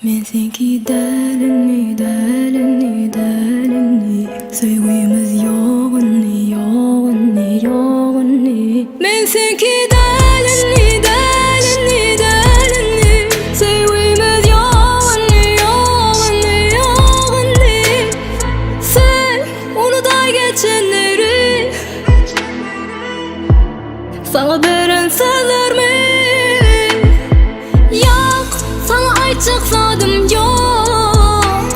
Men seňki däl indi, däl indi, däl indi Söýgimiz ýok indi, ýok indi, ýok indi Men seňki däl indi, däl indi, däl indi Söýgimiz ýok indi, ýok indi, ýok indi Sen unudaý geçenleri Saňa beren sözlerimi Ýok, saňa aýtjak zadym ýok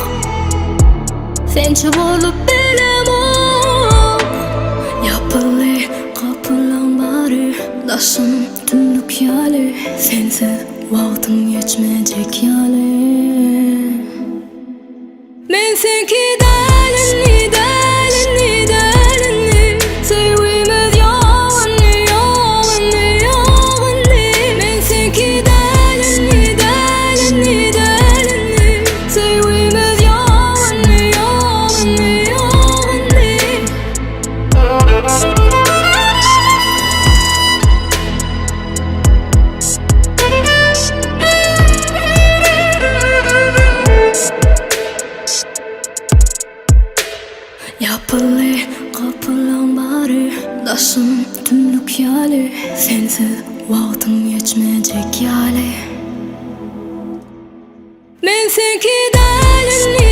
Sençe bolup bilemok Ýapyldy gapylaň bary Daşym tümlük ýaly Sensiz wagtym geçmejek ýaly Men seňki däl indi, däl indi, däl indi Söýgimiz ýok indi, ýok indi, ýok indi Men seňki däl indi, däl indi, däl indi Söýgimiz ýok indi, ýok indi, ýok indi. Ýapyldy gapylaň bary Daşym tümlük ýaly Sensiz wagtym geçmejek ýaly Men seňki däl indi.